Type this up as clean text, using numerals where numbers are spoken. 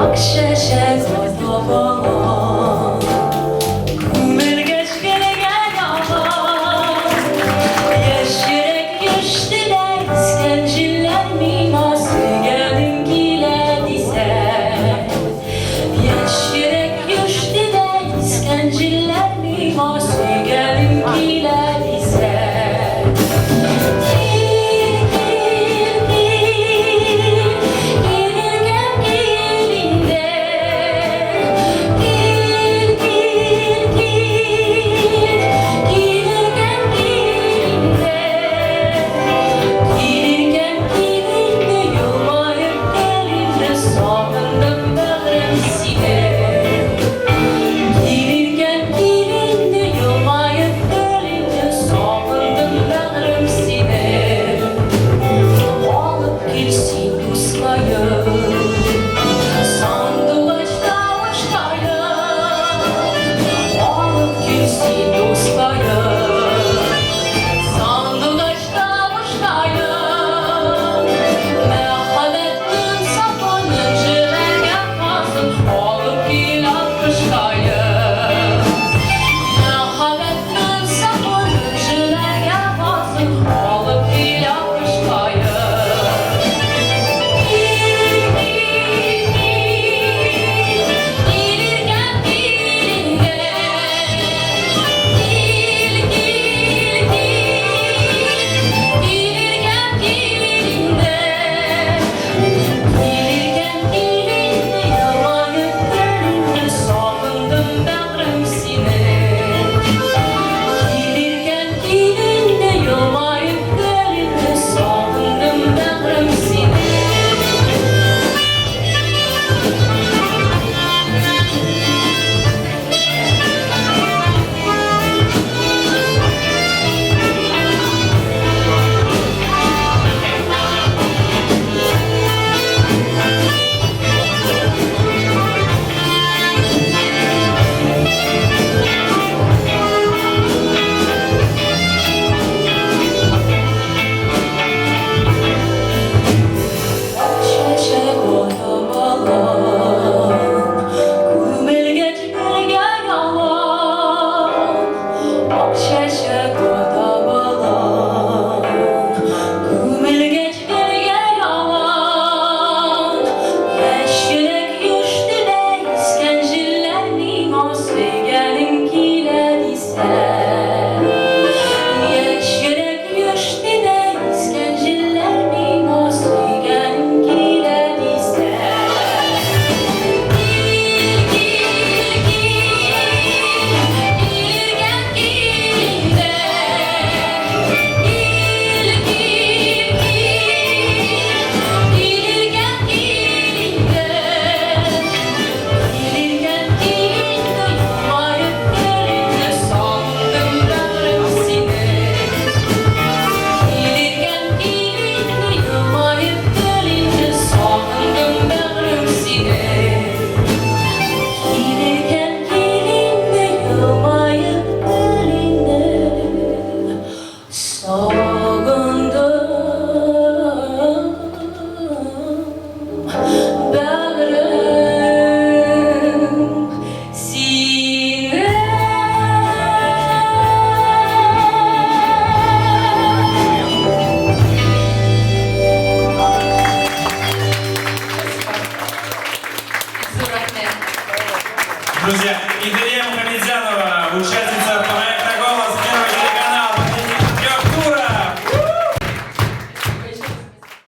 Ак чәчәк ата бала. Күмелгәч гөлгә яба. Яшь йөрәк яшьтеләр, искән җилләр миңа сөйгәнең килә дисә. Яшь йөрәк яшьтеләр, искән җилләр миңа сөйгәнең килә дисә. Кил, кил, кил, килергә кил инде. Кил, кил, кил, килергә кил инде. Килергә кил инде, елмаеп кил инде, сагындым бәгърем сине. Килергә кил инде, елмаеп кил инде, сагындым бәгърем сине. Алып кил син, дускаем.